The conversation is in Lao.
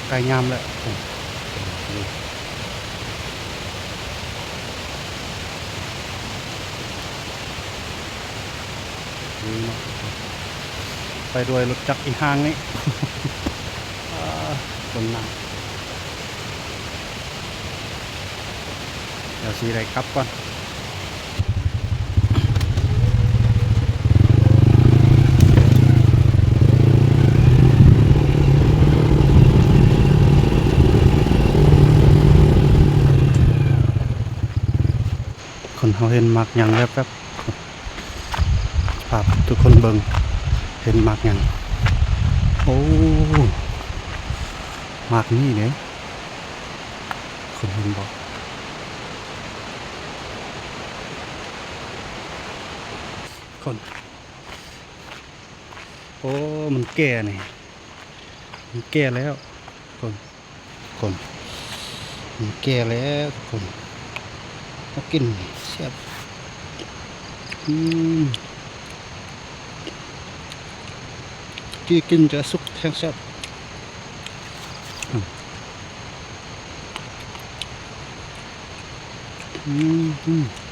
ໃກ້ຍາມແລ້ວ ນີ້ ນີ້ເນາະ ໄປດ້ວຍລົດຈັກອີ່ຫ່າງນີ້ ອາ ຄົນນັ່ງ ດຽວຊິໄດ້ກັບກ່ອນ. ຄົນເຮົາເຫັນໝາກຫຍັງແວບໆ ພາທຸກຄົນເບິ່ງ ເຫັນໝາກຫຍັງ? ໂອ້ ໝາກນີ້ເດ້ ຄົນເຫັນບໍ່? ຄົນ ໂອ້ ມັນແກ່ນີ້ ມັນແກ່ແລ້ວ ຄົນ ຄົນ ມັນແກ່ແລ້ວທຸກຄົນ ມາກິນແຊບ ອືມ ກີນ ກິນຈະສຸກແຮງແຊບ ອືມ ອືມ.